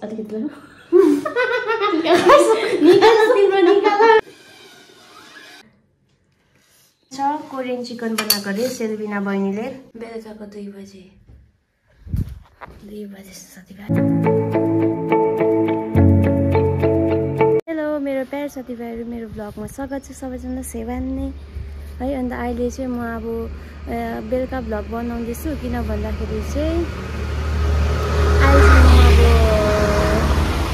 अलिकति Korean chicken बनाएको अरे सेल्भिना बहिनीले बेलुकाको 2 बजे साथीभाइ। हेलो मेरो प्यार साथीभाइहरू, मेरो ब्लगमा स्वागत छ सबैजना सेवान्ने है। अन्त अहिले चाहिँ म अब बेलुका ब्लग बनाउँदैछु, किन भन्दाखेरि चाहिँ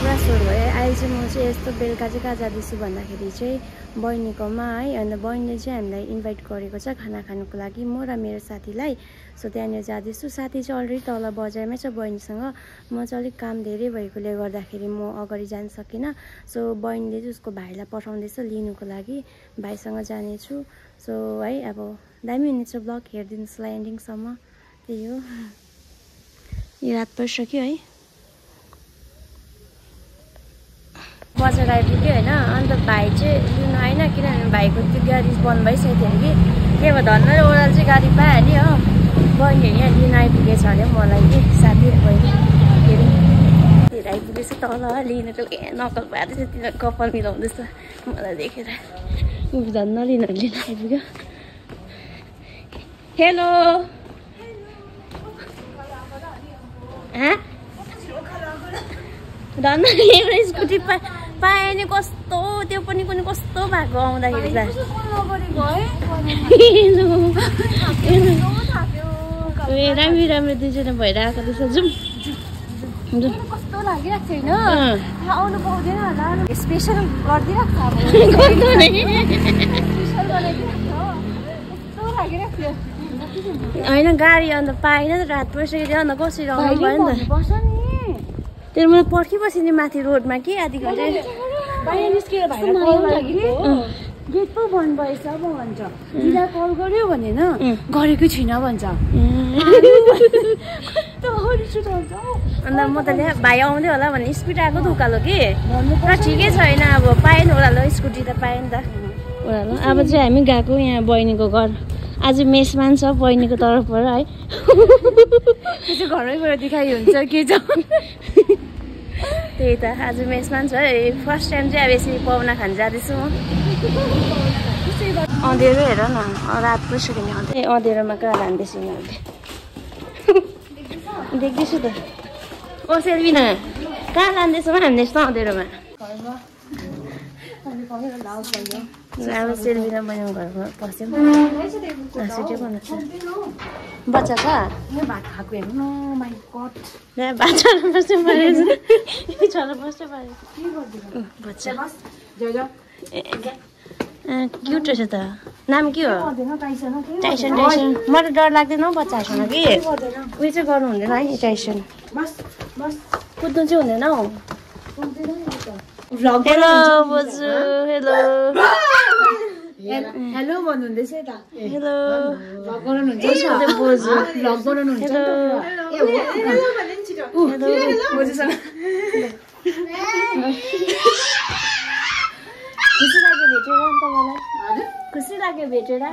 पुरा सोर भयो। अहिले चाहिँ म चाहिँ यस्तो बेलुका चाहिँ कहाँ जाँदैछु भन्दाखेरि चाहिँ बहिनीकोमा है। अन्त बहिनीले चाहिँ हामीलाई इन्भाइट गरेको छ खाना खानुको लागि, म र मेरो साथीलाई। सो त्यहाँनिर जाँदैछु। साथी चाहिँ अलरेडी तल बजारमै छ बहिनीसँग। म चाहिँ अलिक काम धेरै भएकोले गर्दाखेरि म अगाडि जान सकिनँ। सो बहिनीले चाहिँ उसको भाइलाई पठाउँदैछ लिनुको लागि, भाइसँग जानेछु। सो है अब दामी हुनेछ ब्लग, हेरिदिनुहोस् ल एन्डिङसम्म। त्यही हो, यो रात परिसक्यो है। बजार आइपुग्यो होइन। अन्त भाइ चाहिँ लिनु आएन, किनभने भाइको त्यो गाडी बन्द भइसकेको थियो कि के भयो धन्न ओह्राल चाहिँ गाडी पायो नि हो। बहिनीहरू यहाँ लिन आइपुगेछ अरे मलाई कि साथी बहिनी के अरे लिएर आइपुगेछ तल लिनुको लागि। नकल भएर चाहिँ तिनीहरू कपाल मिलाउँदैछ मलाई देखेर। धन्न लिनहरू लिन आइपुग्यो। हेलो धन्न एउटा स्कुटी पाएँ नि, कस्तो त्यो पनि कुनै कस्तो भएको आउँदाखेरि त राम्रो राम्रो दुईजना भएर आएको रहेछ। जाउँ कस्तो लागिरहेको छैन, आउनु पाउँदैन होला। स्पेसल गरिदिरहेको छ होइन गाडी अन्त पाएन त, रात परिसकेको अन्त कसरी आउनु भयो नि त। त्यो मलाई पर्खिबस्यो नि माथि रोडमा कि आधी घन्टा बाहिर निस्केर गेट पो बन्द भएछ भन्छ। दिदा कल गर्यो भनेन, गरेकै छैन भन्छ। अन्त म त ल्या भाइ आउँदै होला भन्ने स्पिड आएको त उकालो कि र ठिकै छैन। अब पाएँ नि ओह्रालो, स्कुटी त पाएँ नि त ओह्रालो। अब चाहिँ हामी गएको यहाँ बहिनीको घर। आज मेसमान छ बहिनीको तर्फबाट है। त्यो चाहिँ घरमै गएर देखाइ हुन्छ के छ। त्यही त आज मेसमान छ है। फर्स्ट टाइम चाहिँ अब यसरी पाहुना खान जाँदैछु म। अँधेरो हेर न, रात परिसक्यो नि। अँधेरोमा कहाँ लाँदैछु उनीहरूले। देख्दैछु त। ओ सेल्भिना कहाँ लाँदैछौँ हामीले यस्तो अँधेरोमा? अब सेल्भिना बहिनीको घरमा पस्यौँ। छिटै बनाउँछ। बच्चा छ भात खाएको हेर्नु न, माइ गड। भात छोरा बस्नु पऱ्यो, छोरा बस्नु पऱ्यो। बच्चा क्युट रहेछ त। नाम के हो? Tyson Tyson. म त डर लाग्दैन हौ बच्चाहरूसँग कि उयो चाहिँ गर्नु हुँदैन है टाइसन। कुद्नु चाहिँ हुँदैन हौ। हेलो बोजू। हेलो हेलो भन्नुहुँदैछ यता। हेलो गराउनुहुन्छ बोजू। भ्लग गराउनुहुन्छ। बोजूसँग खुसी लाग्यो भेटेर अन्त मलाई। खुसी लाग्यो भेटेर।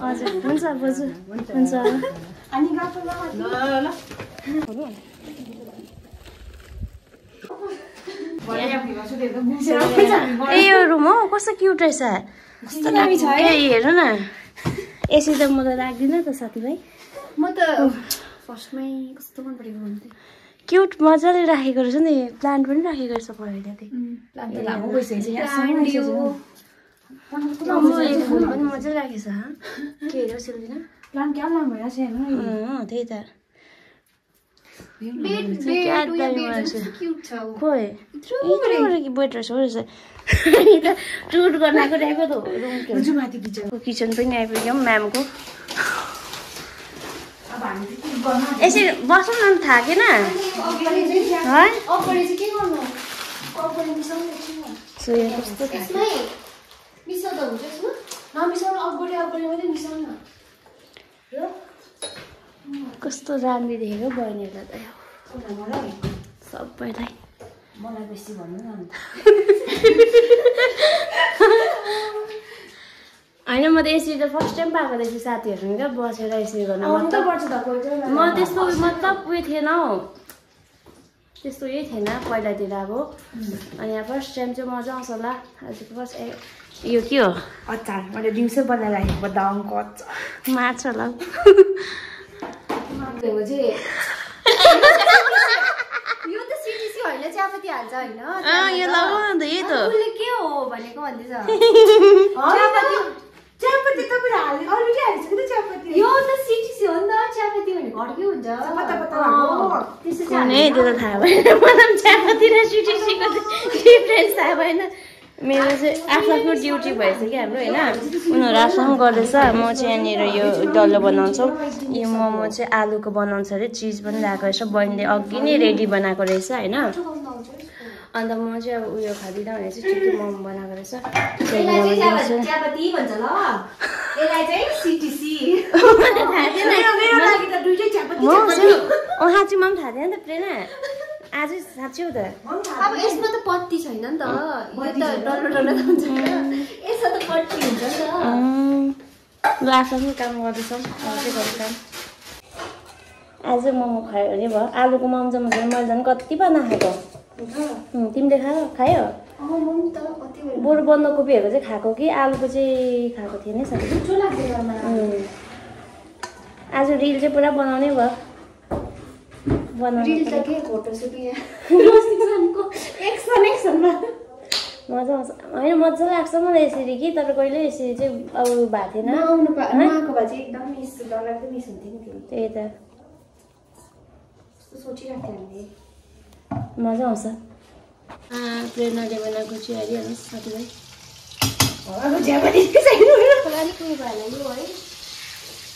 हजुर हुन्छ बोजू, हुन्छ। ए यो रुम हो, कस्तो क्युट रहेछ। हेर्नु न, एसी त म त राख्दिनँ त साथीभाइ। म त फर्स्टमै कस्तो मन परेको भन्थेँ। क्युट मजाले राखेको रहेछ नि, प्लान्ट पनि राखेको रहेछ पहिला त्यही। फुल पनि मजाले राखेछ। के हेऱ्यो सेल्भिना? प्लान्ट क्या लामो भइरहेको छ हेर्नु। त्यही त टुर गर्न आएको त किचन पनि आइपुग्यौँ म्यामको। यसरी बस्नु न, थाकेन है? कस्तो राम्रो देखेको बहिनीहरूलाई त सबैलाई। मलाई बेसी भन्नु न। होइन म त यसरी त फर्स्ट टाइम पाएको रहेछु साथीहरू क्या बसेर यसरी गर्न। म त्यस्तो मतलब उयो थिएन हौ। त्यस्तो यही थिएन पहिलातिर अब अनि यहाँ फर्स्ट टाइम चाहिँ मजा आउँछ होला आजको फर्स्ट यो के हो अचार मैले दिउँसै बनाएर राखेको बदामको अचार मार्छ होला यो त सिटिसी होइन चियापत्ती हाल्छ होइन यो लगाउन त यही त उसले के हो भनेको भन्दैछ चियापत्ती तपाईँले हाल्ने अलरेडी हालिसक्यो त चियापत्ती यो त सिटिसी हो नि त चियापत्ती भनेको अर्कै हुन्छ पत्ता पत्ता त्यसो चाहिँ त्यो त थाहा भएन मलाई चियापत्ती र सिटिसीको डिफ्रेन्स थाहा भएन मेरो चाहिँ आफ्नो ड्युटी भइसक्यो हाम्रो होइन उनीहरू आफ्नो गर्दैछ म चाहिँ यहाँनिर यो डल्लो बनाउँछु यो मोमो चाहिँ आलुको बनाउँछ अरे चिज पनि ल्याएको रहेछ बहिनीले अघि नै रेडी बनाएको रहेछ होइन अन्त म चाहिँ अब उयो खाँदिनँ भनेर चाहिँ ठिकै मोमो बनाएको रहेछ साँच्चीमा पनि थाहा थिएन त प्रेरणा आज साँच्ची हो त अब यसमा त पत्ती छैन नि त यो त डल्लो डल्लो हुन्छ यसमा त पत्ती हुन्छ नि त ल आफ्नो काम गर्दैछौँ काम आज मोमो खायो भने भयो आलुको मोमो चाहिँ मैले झन् कति बनाएको तिमीले खायो बरु बन्दकोपीहरूको चाहिँ खाएको कि आलुको चाहिँ खाएको थिएन साथी आज रिल चाहिँ पुरा बनाउनै भयो मजा आउँछ होइन मजा लाग्छ मलाई यसरी कि तर कहिले यसरी चाहिँ अब भएको थिएन त्यही त मजा आउँछ प्रेरणाले बनाएको चाहिँ हेरिहाल्नुहोस् साथीभाइ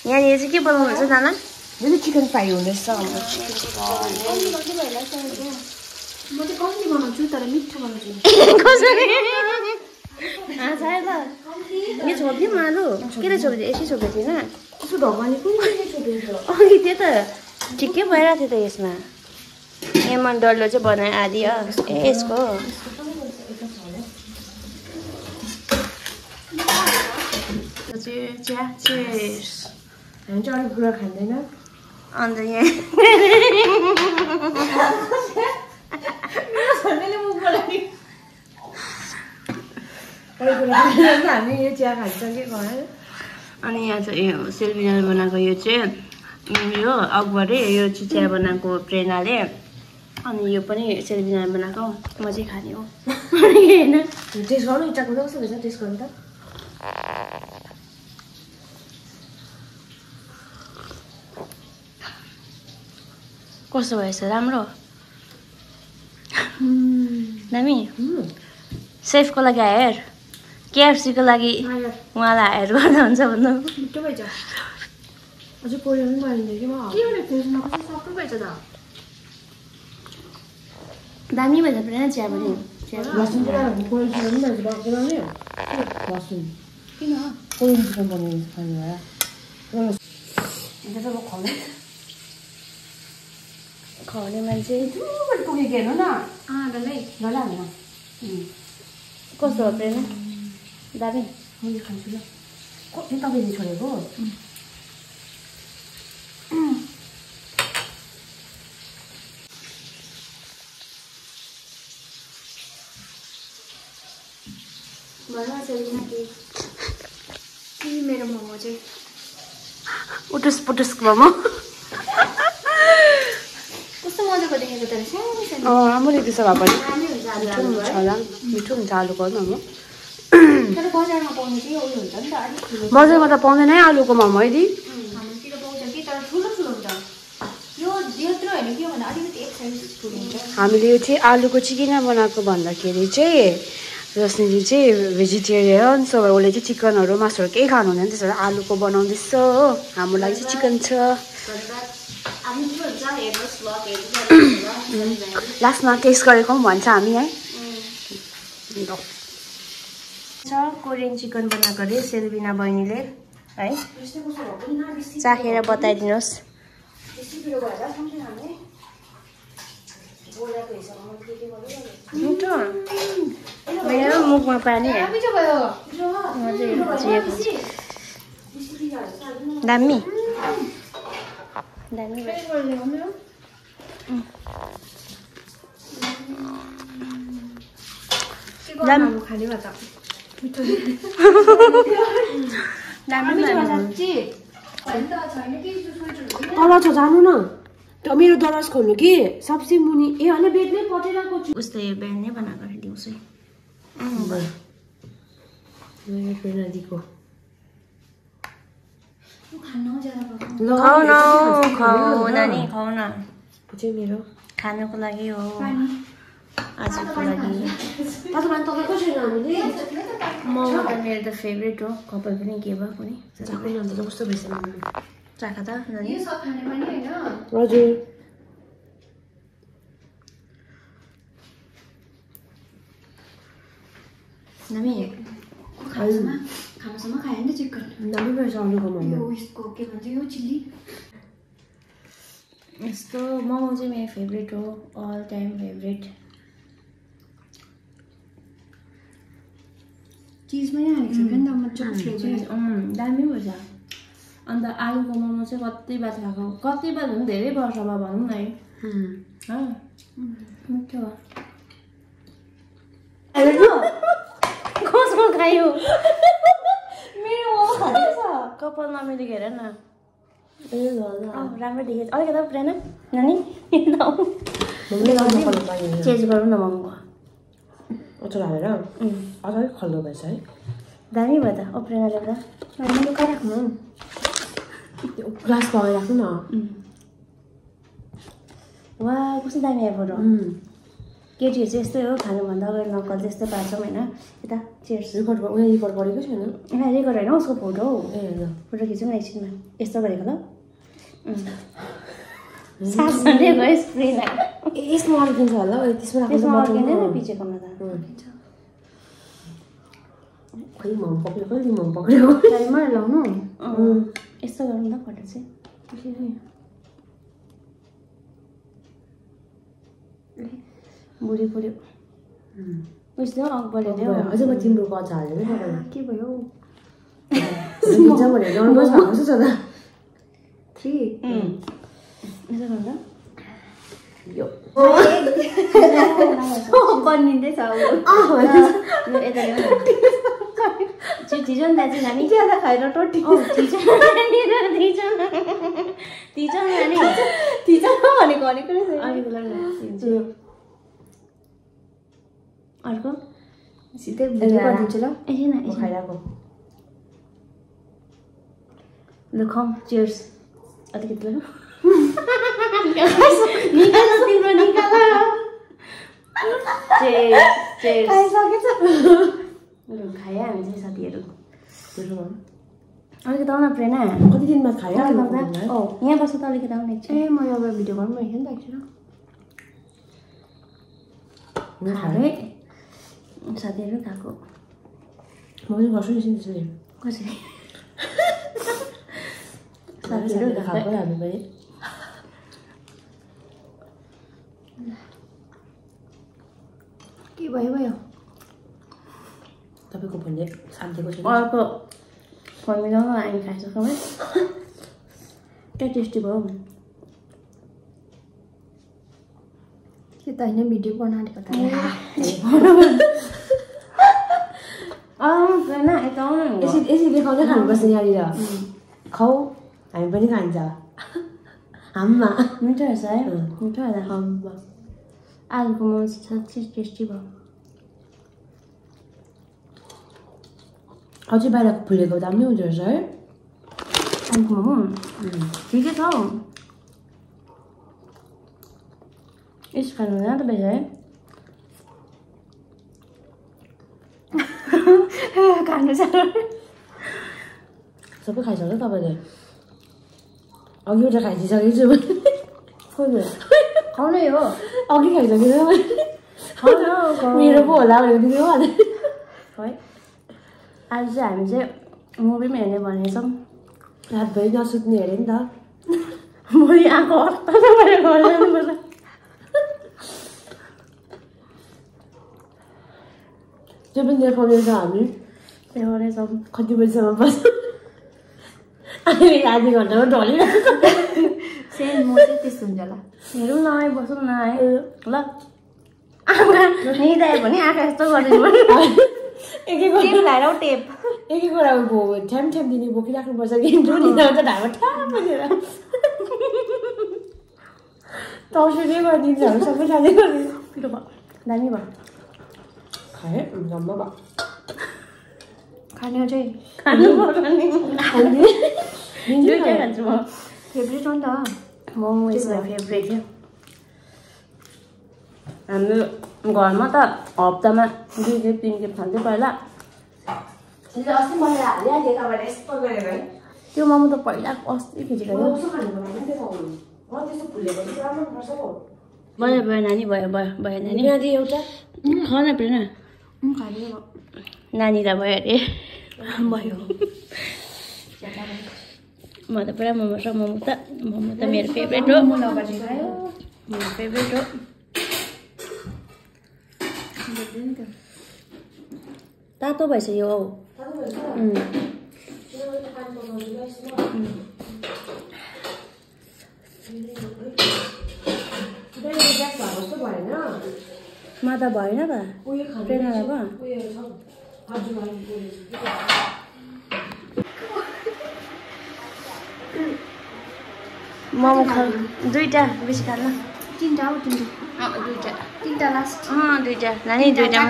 यहाँनिर चाहिँ के बनाउनुहुन्छ नाना यो चाहिँ चिकन फ्राई हुँदैछ म चाहिँ कम्ती बनाउँछु तर मिठो बनाउँछु यो छोपिदिउँ आलु के रे छोपिदियो यसै छोपेको थिएन यसो ढकने कुन छोपिदिन्छ अघि त्यो त ठिकै भइरहेको थियो त यसमा एमन डल्लो चाहिँ बनायो आदि यसको हामी चाहिँ अरू कुरा खाँदैन अन्त यहाँ हामी यो चिया खान्छ कि अनि यहाँ चाहिँ सेल्भिनाले बनाएको यो चाहिँ यो अकबरले यो चाहिँ चिया बनाएको प्रेरणाले अनि यो पनि सेल्भिनाले बनाएको म चाहिँ खाने हो होइन टेस्ट गर्नु इच्छा गर्दा कस्तो रहेछ टेस्ट गर्नु त कस्तो भएछ राम्रो दामी सेफको लागि हायर केएफसीको लागि उहाँलाई हायर गर्दा हुन्छ भन्नु मिठो भएछ अझै कोरियन पनि बनाइदियो कि म के भनेको त्यसमा कस्तो सफ्ट भएछ त दामी भएछ प्रेरणा चिया पनि लसुन कोरियन चिकन पनि बनाउने लसुन किन कोरियन चिकन बनाउने खाने भएर अन्त अब खुवाउने मान्छे पुगेको हेर्नु न डल्लै डल्लै हाल्नु कस्तो हो प्रेरणा दामी मैले खान्छु ल कति तपाईँले छोडेको मेरो मोमो चाहिँ उटुस पुटुसको मोमो कस्तो मजाको देखेको तर सानो राम्रो त्यसो भए पनि मिठो हुन्छ आलुको मोमो तर बजारमा पाउने चाहिँ उयो हुन्छ नि त अलिक ठुलो बजारमा त पाउँदैन है आलुको मोमो है दि हाम्रोतिर पाउँछ कि तर ठुलो ठुलो हुन्छ यो यत्रो होइन के भन्दा अलिकति एक साइज ठुलो हुन्छ हामीले यो चाहिँ आलुको चाहिँ किन बनाएको भन्दाखेरि चाहिँ रश्मिजी चाहिँ भेजिटेरियन सो उसले चाहिँ चिकनहरू मासुहरू केही खानु हुँदैन त्यसो भएर आलुको बनाउँदैछ हो हाम्रो लागि चाहिँ चिकन छ लास्टमा टेस्ट गरेको पनि भन्छ हामी है कोरियन चिकन बनाएको अरे सेल्भिना बहिनीले है चाखेर बताइदिनुहोस् मिठो मेरो मुखमा पानी दामी दामी खाली भए त तल छ जानु न त मेरो दरवाज खोल्नु कि सबसे मुनि ए होइन बेडमै पटेराको छु उस्तै बिहान नै बनाएको दिउँसै प्रेरणादीको खाऊ न खाऊ नानी खाऊ न चाहिँ मेरो खानुको लागि हो आजको लागि तपाईँ कसरी लानुहुने म मेरो त फेभरेट हो कपाल पनि के भयो कुनै कस्तो भइसक्यो चाखा त नानी हजुर नामी खानासम्म खायो नि त चिकन दामी भएछ अरूको मोमो यसको के भन्छ यो चिल्ली यस्तो मोमो चाहिँ मेरो फेभरेट हो अल टाइम फेभरेट चिजमै हालेको छ नि त मजाको फ्लेभर दामी भएछ अन्त आलुको मोमो चाहिँ कति बार खाएको कति बार भनौँ धेरै वर्ष भयो भनौँ न है मिठो कसमा खायो मेरो मोमो खाँदैछ कपाल नमिलेको हेर न राम्रो देखेछ अलिकति प्रेरणा नानी चेन्ज गरौँ न मोमोको अचार हालेर अलिक खल्लो भएछ है दामी भयो त प्रेरणाले त कहाँ राख्नु ग्लास पगाइ राख्नु न वा कस्तो दामी आयो फोटो केटीहरू चाहिँ यस्तै हो खानुभन्दा अगाडि नक्कल त्यस्तै पार्छौँ होइन यता चेयर्स रेकर्ड गरेको छैन रेकर्ड होइन उसको फोटो हो ए फोटो खिचौँ न एकछिनमा यस्तो गरेको ल सासले गयो स्प्रे यसमा अर्किन्छ होला त्यसमा अर्किँदैन पिछेकोमा त खै मोमो पक्रियो कहिले मोमो पक्रियो टाइममा लाउनु यस्तो गरौँ त फोटो चाहिँ बुढी बुढी बुझ्दै अकबरले अझै म तिम्रो कचा हाल्दैन तपाईँलाई के भयो हुन्छ भनेर नर्भस भएको छु त 3 यसो गर्दा यो बनिँदैछ अब यता थिचो नि दाजु नानी ज्यादा खाएर टोटी थिचो नानी भनेको अर्को सिधै गरिदिन्छु ल एकछिन खाइरहेको ल खम चियर्स अलिकति ल निकाल तिम्रो निकाल खाइसकेछ खायो हामी चाहिँ साथीहरू अलिकति आउन प्रेरणा कति दिनमा खायो यहाँ बस्छ त अलिकति आउनु एकछिन म अब भिडियो गर्नु रहेछ नि त एकछिन खाएँ साथीहरू खाएको म पनि गर्छु नि त्यसरी कसरी साथीहरू खाएको हामी पनि के भयो तपाईँको भन्ने शान्तिको छैन अर्को फोन मिलाउनु हामी खाइसक्यौँ है क्या टेस्टी भयो के त होइन भिडियो बनाएको त यसरी देखाउँदै खानुपर्छ यहाँनिर खाऊ हामी पनि खान्छ हाममा मिठो रहेछ है मिठो होला हाममा आलुको मोमो साँच्चै टेस्टी भयो अझै बाहिरको फुलेको दामी हुँदो रहेछ है आलुको मोमो ठिकै छ हौ यस खानु हुँदैन त बेला है खानु जानु सबै खाइसक्यो तपाईँले अघि एउटा खाइदिइसकेको छु खाउनै हो अघि खाइसकेको मेरो पो होला भनेको दिदी है आज चाहिँ हामी चाहिँ मुभी पनि हेर्ने भनेछौँ रातभरि नसुत्ने हेऱ्यो नि त भोलि आएको हप्ता घर जानुपर्छ त्यो पनि देखाउनेछ हामी देखाउनेछौँ कति बजीसम्म बस्छ अहिले आधी घन्टामा ढलिरहेको सेम म चाहिँ त्यस्तो हुन्छ होला हेरौँ न आए बसौँ न आए ल आमा निदायो भने आँखा यस्तो गरिदिनु टेप लाएर टेप एक कुरा ठ्याम ठ्याम दिने बोकिराख्नुपर्छ कि निदाउँछ ढाडमा ठ्याम भनेर तर्सुरै गरिदिन्छ सबै खाने गरिदिन्छ पिरो भयो दामी भयो खाएँ जम्मा भयो खाने चाहिँ दुईटै खान्छु म फेभरेट हो नि त मोमो इज माई फेभरेट हो हाम्रो घरमा त हप्तामा 2 खेप 3 खेप खान्थ्यो पहिला अस्ति मैले हालिहालेँ तपाईँलाई यस्तो गरेर है त्यो मोमो त पहिला अस्ति खिचेको भयो भयो नानी भयो नानी नानी एउटा खान प्रेरणा नानीलाई भयो अरे भयो म त पुरा मोमो त मेरो फेभरेट हो मेरो फेभरेट हो तातो भइसक्यो औ मा त भएन त प्रेरणालाई भयो मोमो खा दुईटा बेसी खान्न तीनटा हो तीनटा लास्ट दुईटा नानी दुईटा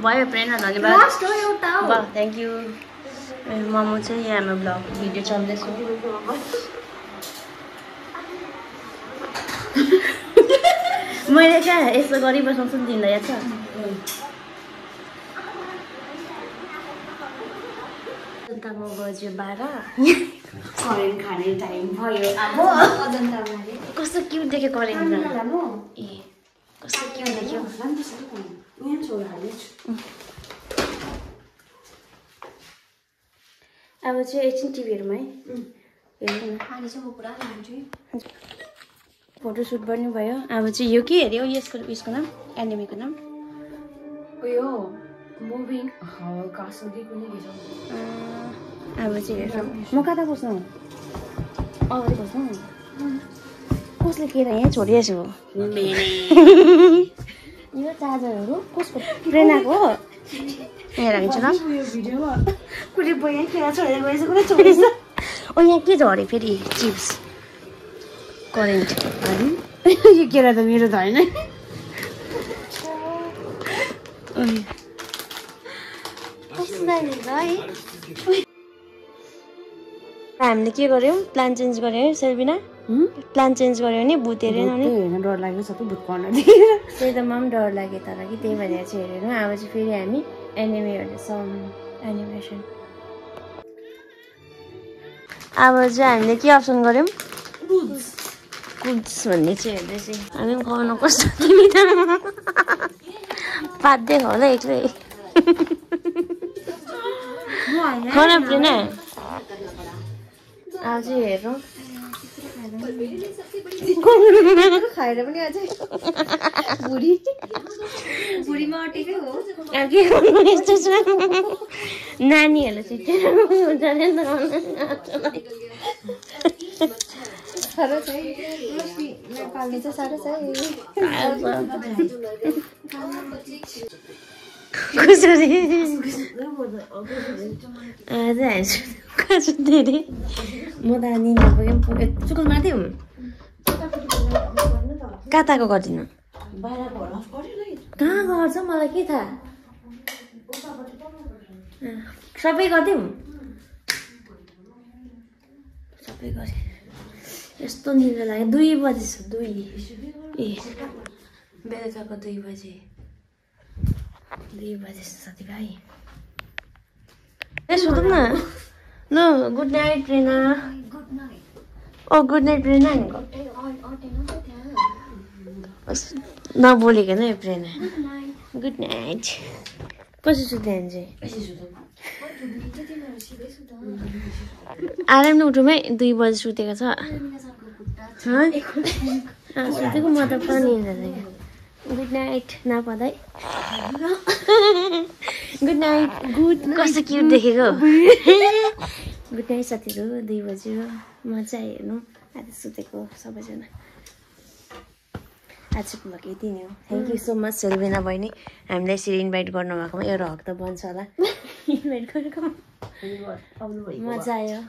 भयो प्रेरणा धन्यवाद लास्ट हो एउटा हो ल थ्याङ्क यू मोमो चाहिँ यहाँ हाम्रो ब्लग भिडियो चल्दैछ मैले क्या यस्तो गरिबस्नु नि तिमीलाई याद छ अन्त म बज्यो 12 करेन्ट खाने टाइम भयो अब कस्तो क्युट देख्यो करेन्ट ए कस्तो क्युट देख्यो अब चाहिँ एकछिन टिभीहरूमा है हेर्नु न फोटोसुट पनि भयो अब चाहिँ यो के हेऱ्यो यसको नाम एनिमीको नाम उयो मुभिङ कासुदीको नि अब चाहिँ हेर्छौँ म कता बस्नु अगाडि बस्नु कसले के यहाँ छोडिरहेछु यो चार्जरहरू कसको प्रेरणाको हो यहाँ राख्छु ल कुनै यहाँ केरा छोडेर गएछ कुनै छोडेछ ओ यहाँ के झऱ्यो फेरि चिप्स करेन्ट यो केरा त मेरो त होइन हामीले के गर्यौँ प्लान चेन्ज गर्यौँ सेल्बिना प्लान चेन्ज गर्यो भने भूत हेरेन भने डर लाग्यो सबै भूत पर्न त्यही त मलाई पनि डर लाग्यो तर कि त्यही भएर चाहिँ हेरेन अब चाहिँ फेरि हामी एनिमे हेर्दैछौँ एनिमेसन अब चाहिँ हामीले के अप्सन गर्यौँ कुड्स भन्ने चाहिँ हेर्दैछ हामी पनि खुवाउनु कस्तो तिमी त बाध्य होला एक्लै खाना प्रेरणा अब चाहिँ हेरौँ खाएर पनि अझै बुढीमा अटेकै हो अब के गर्नु यस्तो छ नानीहरूलाई सिटेर हुन्छ नि त साह्रो छ नेपाली चाहिँ साह्रो छ कसरी आज खान्छु धेरै म त निनी चुकल मार्थ्यौँ कताको गर्दिनँ कहाँ गर्छ मलाई के थाहा सबै गरिदिउँ सबै गरेँ यस्तो निद्रा लाग्यो 2 बजी छ 2 ए बेलुकाको 2 बजे 2 बजे साथीभाइ ए सुतौँ न ल गुड नाइट प्रेरणा ओ गुड नाइट प्रेरणा नबोलेको नै प्रेरणा गुड नाइट कसरी सुत्ने चाहिँ आराम न उठौँ है 2 बजी सुतेको छ सुतेको म त पनि गुड नाइट नपदाइ गुड नाइट कस्तो क्युट देखेको गुड नाइट साथीहरू 2 बज्यो म चाहिँ हेर्नु आज सुतेको सबैजना आजको भ्लग यति नै हो थ्याङ्क यू सो मच सेल्भिना बहिनी हामीलाई यसरी इन्भाइट गर्नुभएकोमा एउटा हक त बन्छ होला इन्भाइट गरेको मजा आयो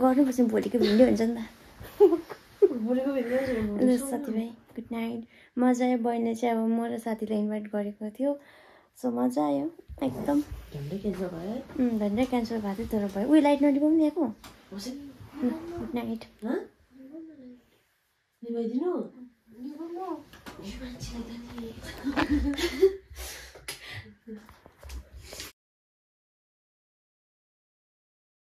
गर्नुपर्छ भोलिको भिडियो हुन्छ नि त साथीभाइ गुड नाइट मजा आयो बहिनी चाहिँ अब म र साथीलाई इन्भाइट गरेको थियो सो मजा आयो एकदम झन्डै क्यान्सल भएको थियो तर भयो उयो लाइट नडिपाउनु दिएको गुड नाइट निभाइदिनु